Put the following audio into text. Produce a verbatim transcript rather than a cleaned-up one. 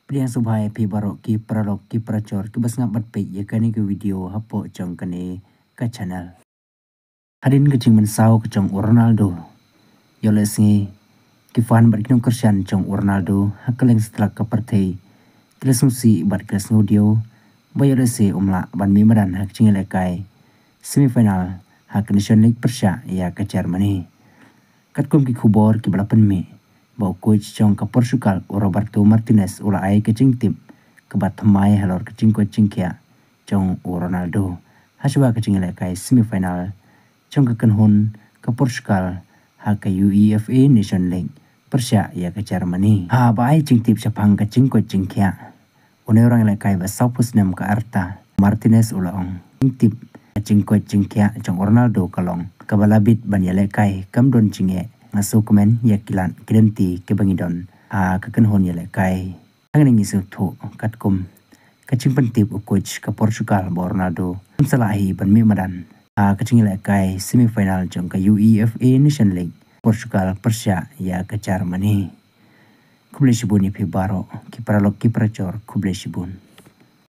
Pdiang sngewbha ïa phi baroh ki paralok ki parajor kiba sngap bad peit ïa kane ka video hapoh jong kane ka channel. Hadien ka jingmynsaw ka jong u Ronaldo, ïoh lehse ki fan bad ki nongkyrshan jong u Ronaldo ha kylleng satlak ka pyrthei ki la sngewsih bad ki la sngewdiaw ba ïoh lehse um lah ban mih madan ha ka jingïalehkai semi final ha ka Nation League pyrshah ïa ka Germany. Katkum ki khubor kiba la pynmih ba u coach jong ka Portugal, u Roberto Martinez, u la ai ka jingtip kaba thymmai halor ka jingkoit jingkhiah jong u Ronaldo hashwa ka jingïalehkai semi final jong ka kynhun ka Portugal ha ka UEFA Nation League pyrshah ïa ka Germany. Haba ai jingtip shaphang ka jingkoit jingkhiah, une u nongïalehkai ba sawphew snem ka rta, Martinez, u la ong, jingtip ka jingkoit jingkhiah jong u Ronaldo ka long kaba la bit ban ïalehkai, kam don jingeh. Nga sngewkmen ïa ki lad ki lynti kiba ngi don ha ka kynhun ïalehkai. Hangne ngi sngewthuh katkum ka jingpyntip u coach ka Portugal ba u Ronaldo um sa lah hi ban mih madan ha ka jingïalehkai semi final jong ka UEFA Nation League Portugal pyrshah ïa ka Germany. Khublei shibun ïa phi baroh ki paralok ki parajor, khublei shibun.